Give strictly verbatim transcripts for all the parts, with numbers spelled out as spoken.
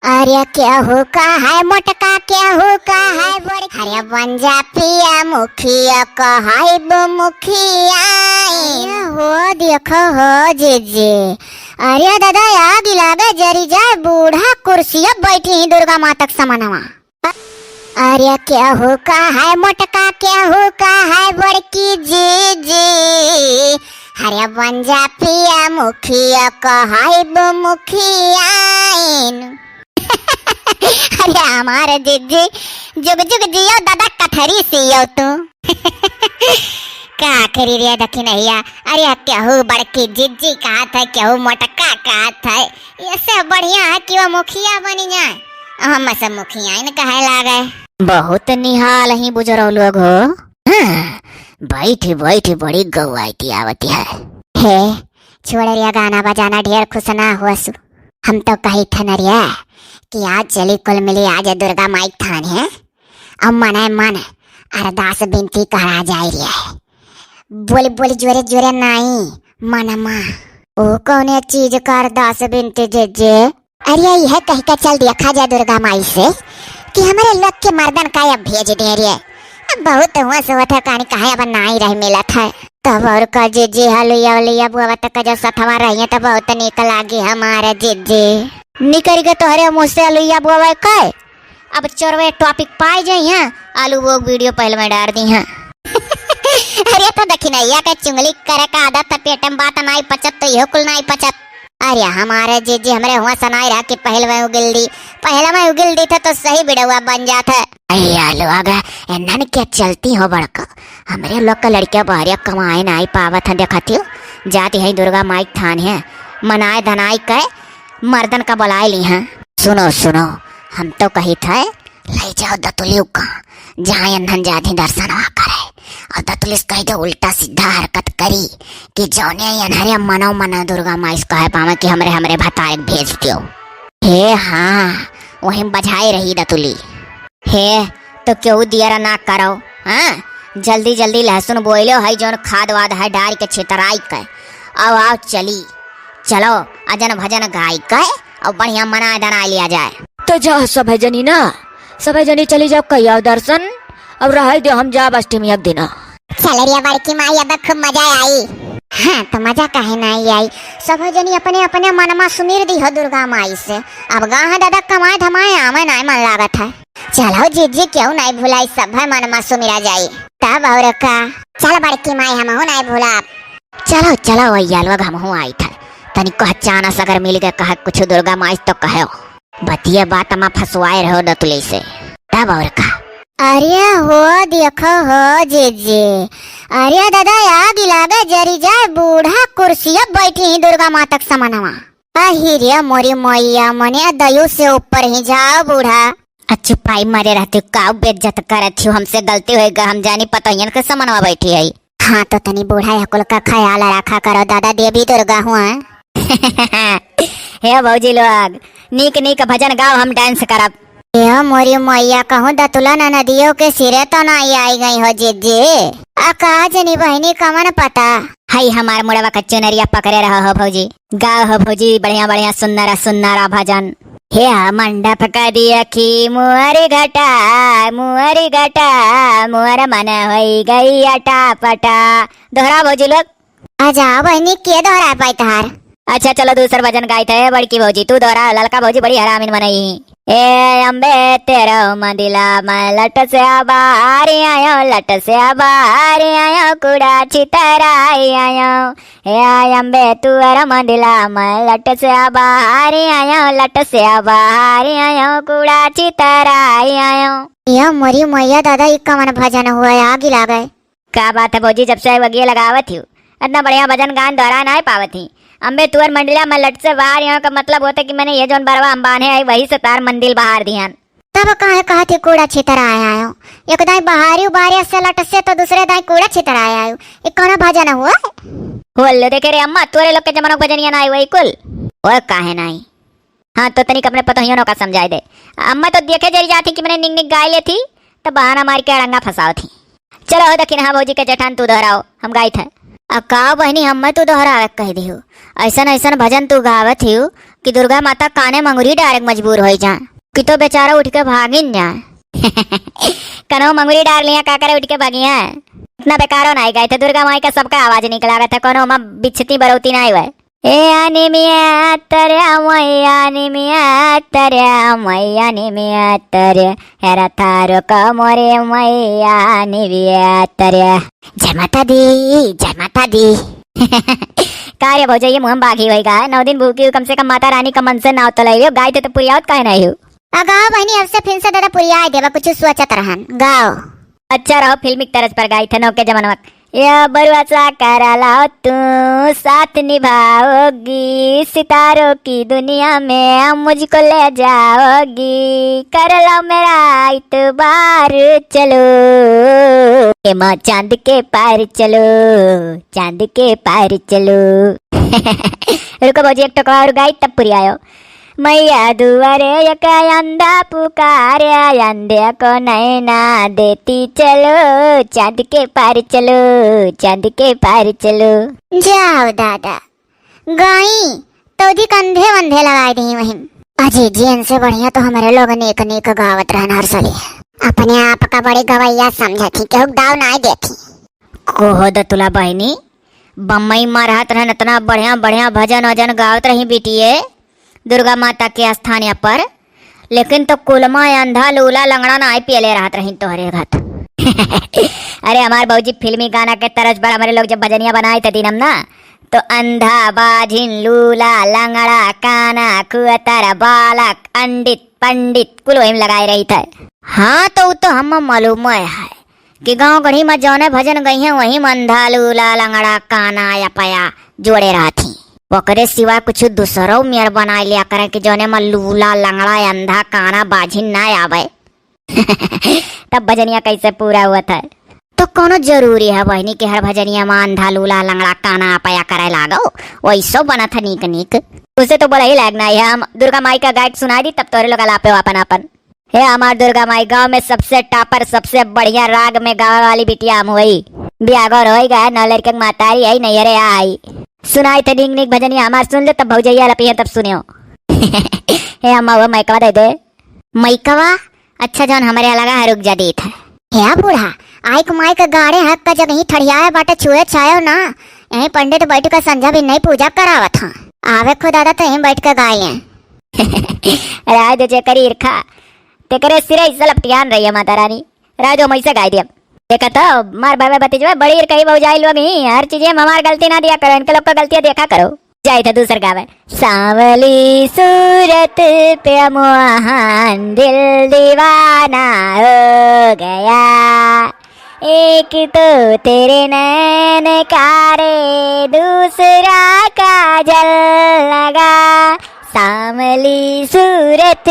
अरे केहू कहे मोटका, केहू कहे बड़की। अरे बन जा पिया मुखिया, कहइब मुखियाइन। अरे हो देखो हो जीजी, अरे दादा आग लागे जरी जाए, बूढ़ा कुर्सिया बैठी ही दुर्गा माता के समनवा। अरे केहू कहे मोटका, केहू कहे बड़की जीजी। अरे बन जा पिया मुखिया, कहइब मुखियाइन। अरे हमार जीजी, जुग जुग जियो दादा, कथरी सियो तू। का करी रे दखिनहिया, अरे केहू बड़की जीजी कहत है, केहू मोटका कहत है, ऐसे बढ़िया है कि वो मुखिया बनी जाए, हम सब मुखियाइन कहे लागे। बहुत निहाल ही बुजुर्ग लोग हो। हाँ, बैठी बैठी बड़ी गौआइती आवती है। हे, छोड़ रिया गाना बजाना, ढेर खुश ना हुआ सु। हम तो कही थे न रिया कि आज चली कुल मिली आज दुर्गा माई थान है, अब मने मन अरदास बिनती करा जाए रिया। बोली बोली जोरे जोरे नाई मनमा। ओ कौने चीज का अरदास बिनती जे जे? अरे यह कह के चल दिया खाजा दुर्गा माई से कि हमरे लोग के मर्दन का अब भेज दे रे। अब बहुत हुआ सोवत है, कहानी कहे अब नाई रह मिलत है। तब और का जीजी हलुया उलुया बुआ तक का जब सथवा रहिए तो बहुत निक लागी हमारे जीजी। निकल के तोहरे मुँह से हलुया बुआ का अब चोरवे टॉपिक पाए जाई हैं, आलू वो वीडियो पहले में डार दी हैं। अरे तो दखिनैया के चुंगली करे का आदत है, पेट में बात नाई पचत तो इहो कुल नाई पचत। अरे हमारे जीजी हमरे हुआ सनाई रहा कि पहले में उगिल दी, पहले में उगिल दी था तो सही बिड़वा बन जात है। अरे आलू आगा, इन्हन के चलती हो बड़का, हमरे लोग का लड़किया बहरिया कमाए नाई पावत हैं, देखती हो जाती है दुर्गा माई थान है, मनाए धनाई के मर्दन का बुलाए ली हैं। सुनो सुनो, हम तो कही थे ले जाओ दतुलियो का, जहाँ एन्हन जाती दर्शनवा करे। और दतुलिस कह दे उल्टा सीधा हरकत करी कि जौने एन्हरे मनो मनो दुर्गा माई से कहे पावे कि हमरे हमरे भतारे के भेज दियो। हे हाँ, वहीं बजाए रही दतुली। हे, तो केहू दियरा ना करो, हाँ? जल्दी जल्दी लहसुन बोइलो है, जौन खाद वाद है डाल के छितराई के। आओ आओ चली, चलो अजन भजन गाई के और बढ़िया मनाए दनाए लिया जाए। तो जा सभे जनी ना, सभे जनी चली जाओ, कई आओ दर्शन, अब रह दे हम जाब अष्टमी एक दिना। चल रे बड़की माई, अब खूब मजा आई। हाँ तो मजा काहे नाई आई, सभे जनी अपने अपने मनमा सुमिर दी हो दुर्गा माई से। अब गा है दादा कमाए धमाए आवे नाई मन लागत है। चलो जीजी केहू नाई भुलाई, सभे मनमा सुमिरा जाई। तब और का, चल बड़की माई हमहू नाई भुलाब। चलो चलो भैया लोग हमहू आई थे, तनी कहचानस अगर मिल गए कहे कुछ दुर्गा माई तो कहो। बतिये बात मा फंसवाए रहो दतुली से, तब और का। अरे हो देखो हो जीजी, अरे दादा आग लागे जरी जाए, बूढ़ा कुर्सिया बैठी ही दुर्गा माता के समनवा। अही रे मोरी मैया, मने दयु से ऊपर ही जाओ बूढ़ा। आ चुपाई मारे रहती हो, का बेइज्जत करत हो, हमसे गलती होई गा, हम जानी पतोहियन के समनवा बैठी है। हाँ तो तनी बूढ़ा यह कुल का ख्याल रखा करो दादा, देवी दुर्गा हुआ। हे भौजी लोग, नीक नीक भजन गाओ, हम डांस करब। ए मोरी मैया, कहूँ दतुला ननदियो के सिरे तो नाई आई गई हो जीजी। आ का जनी बहिनी कवन पता? हई हमार मुड़वा का चुनरिया पकड़े रहो हो भौजी। गाओ हो भौजी बढ़िया बढ़िया सुन्नरा सुन्नरा भजन। हे मंडप का दियखी मुअर घटा, मुअर घटा, मुअर मन होई गई अटा पटा। दोहरा भौजी लोग। अच्छा बहिनी, के दोहरा पाई तहार? अच्छा चलो दूसर भजन गाइत है बड़की भौजी, तू दोहरा, ललका भौजी बड़ी हरामिन मनई। ए अम्बे तेरो मंदिला मैं लट से बाहर आयो, लट से बाहर आयो, कुड़ा छितराई आयो। ए अम्बे तुअर मंदिला मैं लट से बाहर आयो, लट से बाहर आयो, कुड़ा छितराई आयो। ए मोरी मैया दादा, ई कवन भजन हुआ, आगी लागे। का बात है भौजी, जब से वगिये लगावत ही, इतना बढ़िया भजन गान दोहरा नाई पावत ही। अम्बे तुअर मंडिला मैं लट से बाहर आयो का मतलब होता कि मैंने ये जौन बरवा हम बान्हे आई, वही से तार मंदिल बहार दिहन। तब काहे कहत ही कूड़ा छितराए आयो? एक दाई बहारी उबारे से लट से तो दूसरे दाई कूड़ा छितराए आयो। ये कौन भजन हुआ? बोल लो, देखे रे अम्मा, तोरे लोग के जमाना के भजनिया नाई वही कुल। ओए काहे नाई? हाँ, तो तनिक अपने पतोहियों का समझाए दे। अम्मा तो देखे जरी जाती कि मैंने निक निक गाय ले थी, तो बहाना मार के अड़ंगा फंसाओ थी। चलो हो दखिन, हाँ भौजी के जेठान तू दोहराओ, हम गाइत है। अब का बहनी, हम्मे तू दोहरावे कह दिहु। ऐसन ऐसन भजन तू गावत हिउ, कि दुर्गा माता काने मंगुरी डारे के मजबूर होइ जाए, कि तो बेचारा उठ के भागिन जाए। कनो मंगुरी डार लिया, का करे, उठ के भागिया। इतना बेकारो नाहीं गाइत है, दुर्गा माई का सबका आवाज निकला गया था, कोनो मा बिछती बरौती नाहीं हुए। ए आ निमिया तरे, मैया निमिया तरे, मैया निमिया तरे, हेरा थारो कमरे मैया निमिया तरे। जय माता दी, जय माता दी। का रे भौजाई, ये मुँह में बाघी होई गा? नौ दिन भूखी हूँ, कम से कम माता रानी का मन से नाव तो ले लियो, गाइत है तो पुरियावत काहे नाहीं हो? आ गाओ बहिनी, अब से फिर से दादा पुरियाए देबा, कुछ सोचत रहन, गाओ। अच्छा रहो, फिल्मी तर्ज पर गाइत है नौके जमानवा। या बरुआ सा कर लाओ तू, साथ निभाओगी, सितारों की दुनिया में मुझको ले जाओगी, कर लो मेरा इतबार, चलो ए माँ चांद के पार चलो, चांद के पार चलो। रुको भौजी, एक टोकवा और गाई तब पुरियायो। मैया दुआरे एक अंधा पुकारे, अंधे को नैना देती चलो, चांद के पार चलो, चांद के पार चलो। जाओ दादा, गाई तो दी कंधे वंधे लगाए दी वहीं। अजी जी, इनसे बढ़िया तो हमरे लोग नेक नेक गावत रहन हर सली। अपने आप का बड़ी गवैया समझत ही, केहू दाव नाई देती। कोहो दतुला बहिनी, बम्बई मा रहत रहन, इतना बढ़िया बढ़िया भजन वजन गावत रही बिटिये दुर्गा माता के स्थान पर, लेकिन तो कुलमा अंधा लूला लंगड़ा नाई पियले रहत रही तोहरे घत। अरे हमार भौजी फिल्मी गाना के तर्ज पर हमरे लोग जब भजनिया बनाइत है दीनम ना, तो अंधा बाझिन लूला लंगड़ा काना खुअतर बालक अंडित पंडित कुल वही में लगाए रही थे। हाँ तो उ तो हम मालूम है कि गाँव गढ़ी मा जौने भजन गई हैं वही मा अंधा लूला लंगड़ा काना या पया जोड़े रहत ही। ओकरे सिवा कुछ दूसरो मेर बनाए लिया करें कि जौने मा लूला लंगड़ा अंधा काना बाझिन ना आवे। तब भजनिया कैसे पूरा हुआ था? तो कोनो जरूरी है बहिनी कि हर भजनिया मा अंधा लूला लंगड़ा काना पया करे लागो? वैसो बनत है नीक नीक। उसे तो बोला ही लाग नाई है, हम दुर्गा माई का गायक सुनाई दी तब तोरे लोग अलापे अपन अपन। हे हमार दुर्गा माई, गाँव में सबसे टॉपर, सबसे बढ़िया राग में गावे वाली बिटिया हम होई। बियाह गौर होई गए, नौ लड़के के मातारी आई, नैहरे आई। सुनाई थे नीक नीक भजनिया हमार, सुन ले तब भौजैया लपी है तब सुनियो। हे अम्मा, वो माइकवा दे दे। मइकवा, अच्छा जौन हमरे लगा है, रुक जा देत है। हे बूढ़ा, आइक माइक गाड़े हक का जगही ठड़ियाए बाटे, छुए छायो ना। यहीं पंडित बैठ के संझा भी नहीं पूजा करावत हाँ। आवे खो दादा तो यहीं बैठ के गाए हैं। राय दे जेकर ईरखा, तेकरे सिरे इस लपटियान रही है माता रानी। राय दो मैं से गाय दिया। देखा तो मार बाबा भतीजवा बड़ी ईरखा ही भौजाई लोग ही, हर चीजें में हमार गलती ना दिया करो, इनके लोग का गलतियां देखा करो। जाइत है दूसर गावे। सांवली सूरत पे मोहन दिल दीवाना हो गया, एक तो तेरे नैन कारे दूसरा काजल लगा, सांवली सूरत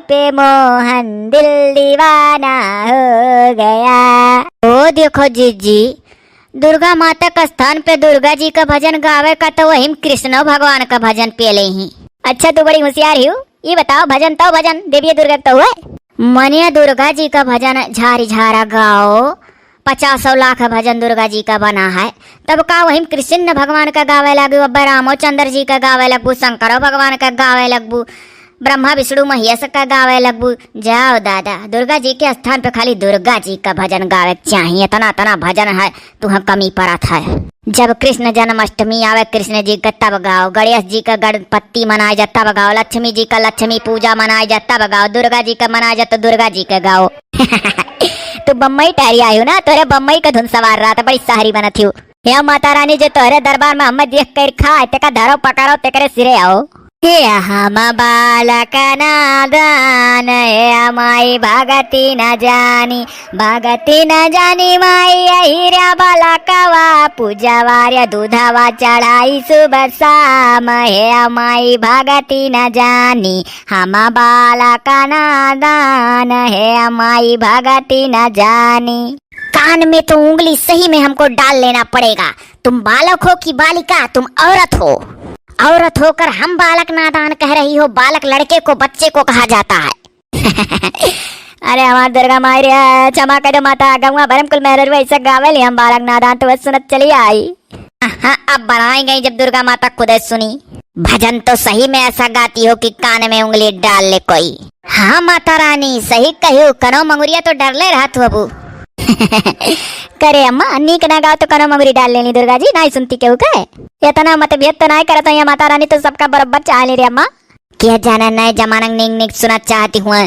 पे मोहन दिल दीवाना हो गया। ओ देखो जीजी, दुर्गा माता का स्थान पे दुर्गा जी का भजन गावे का तो वही में कृष्णो भगवान का भजन पेले ही। अच्छा तू बड़ी होशियार ही हो, ये बताओ भजन तो भजन देवी दुर्गा का तो हुए। मने दुर्गा जी का भजन झारी झारा गाओ, पचासों लाख भजन दुर्गा जी का बना है, तब का वही में कृष्ण भगवान का गावे लगबू, अब रामचंद्र जी का गावे लगबू, शंकरो भगवान का गावे लगबू, ब्रह्मा विष्णु महेश का गावे लगबू? जाओ दादा, दुर्गा जी के स्थान पे खाली दुर्गा जी का भजन गावे के चाहिए। इतना इतना भजन है, तुह कमी पड़त है। जब कृष्ण जन्माष्टमी आवे कृष्ण जी का तब गाओ, गणेश जी का गणपति मनाए जा तब गाओ, लक्ष्मी जी का लक्ष्मी पूजा मनाए जा तब गाओ, दुर्गा जी का मनाए जा तो दुर्गा जी का गाओ। तू बम्बई टहरी आयो ना, तोरे बम्बई का धुन सवार रहा था, बड़ी सहरी बनत ही। हे माता रानी, जे तोहरे दरबार में हमें देख कर खाए, तेका धरो पकड़ो, तेकरे सिरे आओ। हे हम बालक नादान, हे माई भगती न जानी, भगती न जानी माई, अहिरा बालकवा पूजवार दूधवा चढ़ाई सुबह शाम, हे माई भगती न जानी, हम बालक नादान, हे माई भगती न जानी। कान में तो उंगली सही में हमको डाल लेना पड़ेगा। तुम बालक हो कि बालिका, तुम औरत हो। औरत होकर हम बालक नादान कह रही हो, बालक लड़के को, बच्चे को कहा जाता है। अरे हमार दुर्गा माई रे, क्षमा कर दो माता, गौवा भरम कुल मेहररुआ ऐसे गावे ली हम बालक नादान, तो बस सुनत चली आई। हाँ, अब बनाई गई जब दुर्गा माता खुदे सुनी। भजन तो सही में ऐसा गाती हो कि कान में उंगली डाल ले कोई। हाँ माता रानी, सही कहियो, कनौ मंगुरिया तो डरले रहत हो अबू। करे अम्मा, नीक ना गाओ तो कनौ मंगुरी डाल लेनी दुर्गा जी, नाहीं सुनती केहू के। इतना मतभेद तो नाहीं करत हो, या माता रानी तो सबका बराबर चाह ले रे अम्मा। क्या जाने नए जमाना नीक नीक सुना चाहती हुए,